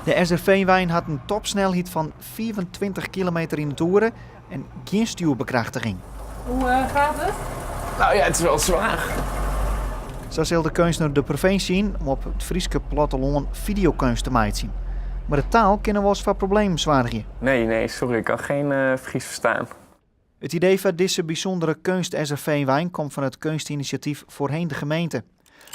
De SRV-wein hat in topsnelheid fan 25 kilometer yn it oere en gjin stjoerbekrachtiging. Hoe gaat het? Nou ja, het is wel zwaar. Sa sil de keunstner de provinsje yn om op it Fryske plattelân fideokeunst te meitsjen. Mar de taal kin noch wolris foar problemen soargje. Nee, nee, sorry, ik kan geen Fries verstaan. It idee foar dizze bysûndere keunst-SRV-wein komt fan it keunstinisjatyf Voorheen de Gemeente.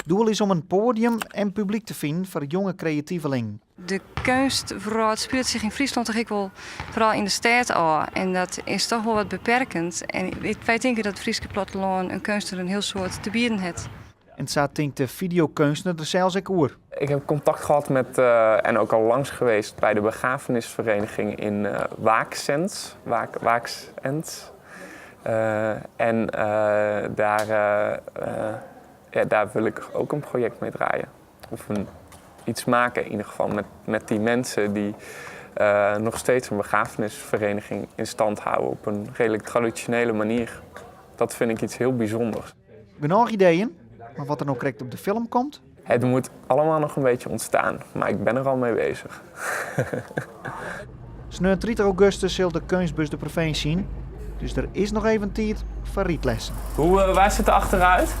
Doel is om in poadium en publyk te finen foar jonge kreativelingen. De keunstwrâld spilet sich yn Fryslân toch ek wol foaral yn de stêd ôf. En dat is toch wol wat beperkend. En wy tinke dat it Fryske plattelân in keunstner in hiel soad te bieden hat. En sa tinkt de fideokeunstner der sels ek oer. Ik heb contact gehad met, en ook al langs geweest bij de begrafenisvereniging in Waaksens. Waak, Waaksens. En daar, ja, daar wil ik ook een project mee draaien. Of een, iets maken in ieder geval met die mensen die nog steeds een begrafenisvereniging in stand houden op een redelijk traditionele manier. Dat vind ik iets heel bijzonders. Genôch ideeën, mar wat der no krekt op de film komt? Het moet allemaal nog een beetje ontstaan, maar ik ben er al mee bezig. Sneon 30 augustus sil de keunstbus de provinsje yn, dus der is noch even tiid foar rydlessen. Hoe, waar zit de achteruit?